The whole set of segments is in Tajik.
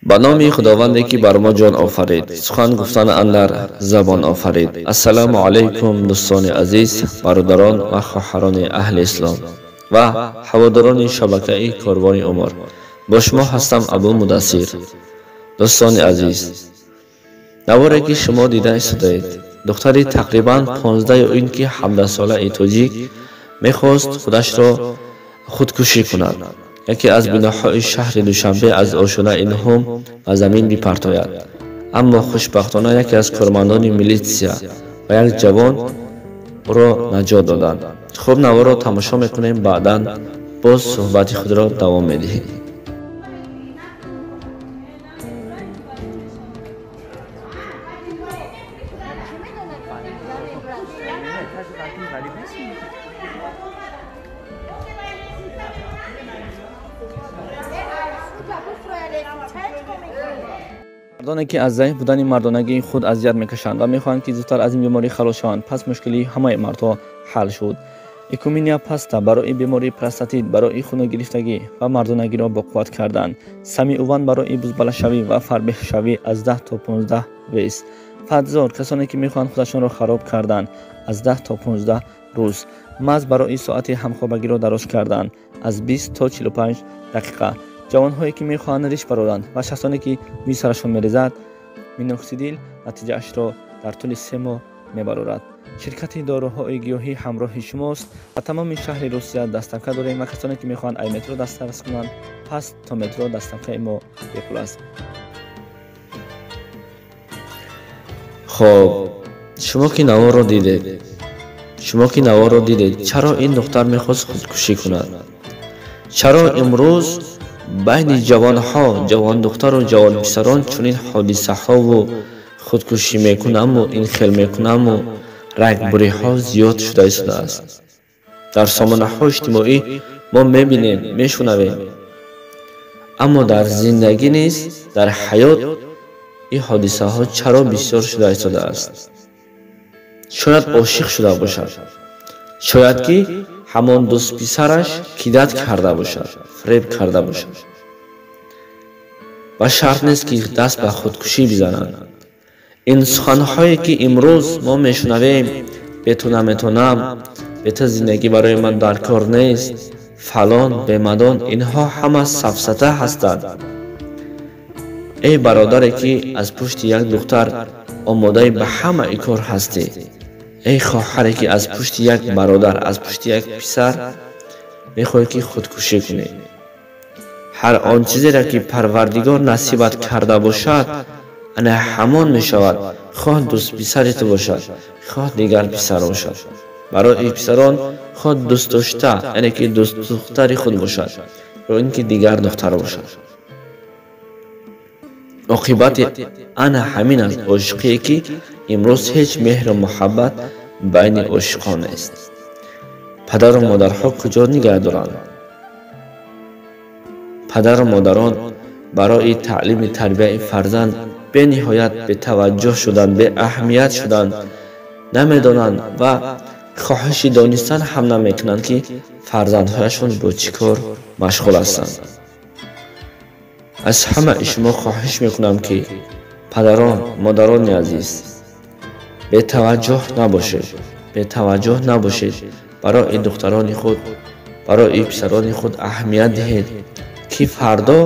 Ба номи Худованде ки бар мо ҷон офарид, сухан гуфтан андар забон офарид. Ассалому алайкум, дӯстони азиз, бародарон ва хоҳарони аҳли ислом ва ҳаводорони шабакаи Корвони Умр. Бо шумо ҳастам Абу Мудассир. Дӯстони азиз, наворе ки шумо дида истодаед, духтари тақрибан 15 ё ин ки 17 солаи тоҷик мехост худашро худкушӣ кунад. Яке аз биноҳои шаҳри Душанбе аз ошёнаи нуҳум ба замин бипартояд. Аммо хушбахтона яке аз кормандони милитсия ва як ҷавон ӯро наҷот доданд. Хуб, наворро тамошо мекунем, баъдан боз суҳбати худро давом медиҳем. Мардоне ки аз заиф будани мардонагии худ азият мекашанд ва мехоҳанд ки зудтар аз ин беморӣ халос шаванд, пас мушкилии ҳамаи мардҳо ҳал шуд. Экуминия паста барои бемории простатит, барои хуногирифтагӣ ва мардонагиро боқувват кардан. Самиуван барои бузбалашавӣ ва фарбеҳшавӣ аз 10 то 15 вес. Фадзор касоне ки мехоҳанд худашонро хароб кардан аз 10 то 15 рӯз. Маз барои соати ҳамхобагиро дароз кардан аз 20 то 45 дақиқа. Ҷавонҳое ки мехоҳанд риш бароранд ва шахсоне ки мӯи сарашон мерезад, миноксидил натиҷаашро дар тӯли 3 моҳ мебарорад. Ширкати доруҳои гиёҳӣ ҳамроҳи шумост ва тамоми шаҳри Русия доставка дорем ва касоне ки мехоҳанд ай метро дастрас кунанд, пас то метро доставкаи мо бепул аст. Хоб, шумо ки наворро дидед, шумо ки наворро дидед, чаро ин духтар мехост худкушӣ кунад? Чаро имрӯз байни ҷавонҳо, ҷавондухтару ҷавонписарон чунин ҳодисаҳову худкушӣ мекунаму ин хел мекунаму рагбуриҳо зиёд шуда истодааст? Дар сомонаҳои иҷтимоӣ мо мебинем, мешунавем, аммо дар зиндагӣ низ, дар ҳаёт ин ҳодисаҳо чаро бисёр шуда истодааст? Шояд ошиқ шуда бошад, шояд ки ҳамон дӯстписараш кидат карда бошад, фиреб карда бошад. Ва шарт нест ки даст ба худкушӣ бизанад. Ин суханҳое ки имрӯз мо мешунавем, бе ту наметонам, бе ту зиндагӣ барои ман дар кор нест, фалон, бемадон, инҳо ҳама сафсата ҳастанд. Эй бародаре ки аз пушти як духтар омодаи ба ҳамаи кор ҳастӣ, эй хоҳаре ки аз пушти як бародар, аз пушти як писар мехоҳӣ ки худкушӣ кунӣ, ҳар он чизеро ки Парвардигор насибат карда бошад, ана ҳамон мешавад, хоҳ дӯстписари ту бошад, хоҳ дигар писар бошад. Барои писарон хоҳ дӯстдошта, яъне ки дӯстдухтари худ бошад ё ин ки дигар духтар бошад. Оқибати ана ҳамин аст ошиқие ки имрӯз ҳеҷ меҳру муҳаббат байни ошиқон нест. Падару модарҳо куҷо нигаҳ доранд? Падару модарон барои таълими тарбияи фарзанд бениҳоят бетаваҷҷӯҳ шуданд, беаҳамият шуданд, намедонанд ва хоҳиши донистан ҳам намекунанд ки фарзандҳояшон бо чӣ кор машғул ҳастанд. Аз ҳамаи шумо хоҳиш мекунам ки падарон, модарони азиз, бетаваҷҷӯҳ набошед, бетаваҷҷӯҳ набошед. Барои духтарони худ, барои писарони худ аҳамият диҳед ки фардо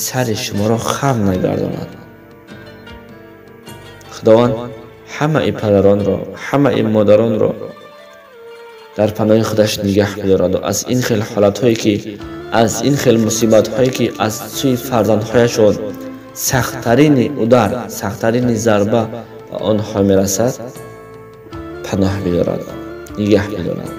сари шуморо хам нагардонад. Худованд ҳамаи падаронро, ҳамаи модаронро дар паноҳи худаш нигаҳ бидораду аз ин хел ҳолатҳое ки, аз ин хел мусибатҳое ки аз сӯи фарзандҳояшон сахттарини удар, сахттарини зарба ба онҳо мерасад, паноҳ бидорад, нигаҳ бидорад.